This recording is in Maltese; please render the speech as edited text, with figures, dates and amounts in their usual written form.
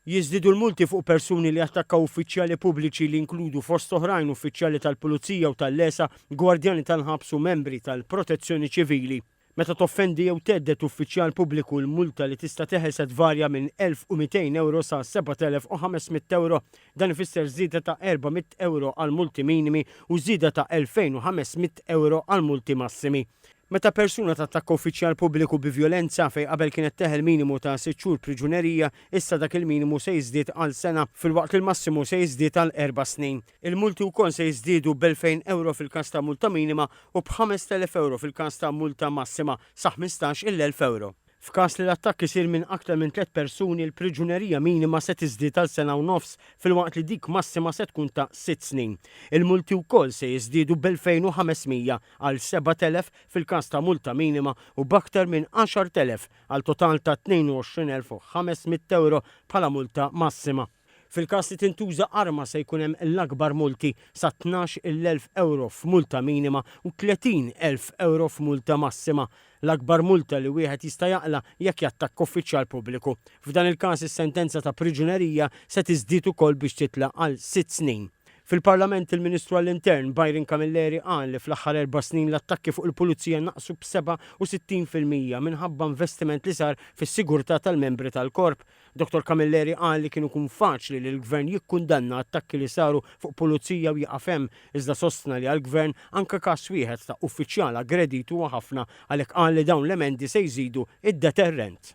Jiżdiedu l-multi fuq persuni li attakkaw uffiċjali pubbliċi li jinkludu fost oħrajn uffiċjali tal-Pulizija u tal-LESA, gwardjani tal-ħabs u membri tal-Protezzjoni Ċivili. Meta toffendi jew thedded uffiċjal pubbliku l-multa li tista' teħel se tvarja minn 1,200 ewro sa 7,500 ewro. Dan ifisser żieda ta' 400 ewro għall-multi minimi u żieda ta' 2,500 ewro għall-multi massimi. Meta persuna tattakka uffiċjal pubbliku bi vjolenza, fejn qabel kienet teħel minimu ta' sitt xhur priġunerija, issa dak il-minimu se jiżdied għal sena, filwaqt li l-massimu se jiżdied għal erba' snin. Il-multi wkoll se jiżdiedu b'elfejn ewro fil-każ ta' multa minima u b'ħamest elef ewro fil-każ ta' multa massima, sa ħmistax-il elf ewro. F'każ li l-attakk isir minn aktar minn tliet persuni, l-priġunerija minima se tiżdied għal sena u nofs, filwaqt li dik massima se tkun ta' sitt snin. Il-multi wkoll se jiżdiedu b'2,500 għal 7,000 fil-każ ta' multa minima u b'aktar minn 10,000 għal total ta' 22,500 ewro bħala multa massima. Fil-każ li tintuża arma se jkun hemm l-akbar multi sa 12,000 ewro f'multa minima u 30,000 ewro f'multa massima, l-akbar multa li wieħed jista' jaqla' jekk jattakka uffiċjal pubbliku. F'dan il-każ is-sentenza ta' priġunerija se tiżdied ukoll biex titla' għal sitt snin. Fil-Parlament il-Ministru għall-Intern Byron Camilleri qal li fl-aħħar erba' snin l-attakki fuq il-Pulizija naqsu b'67% minħabba investiment li sar fis-sigurtà tal-membri tal-Korp. Dottor Camilleri qal li kien ikun faċli li l-Gvern jikkundanna attakki li saru fuq pulizija u jieqaf hemm, iżda sostna li għall-Gvern anke każ wieħed ta' uffiċjal aggredit huwa ħafna, għalhekk qal li dawn l-emendi se jżidu d-deterrent.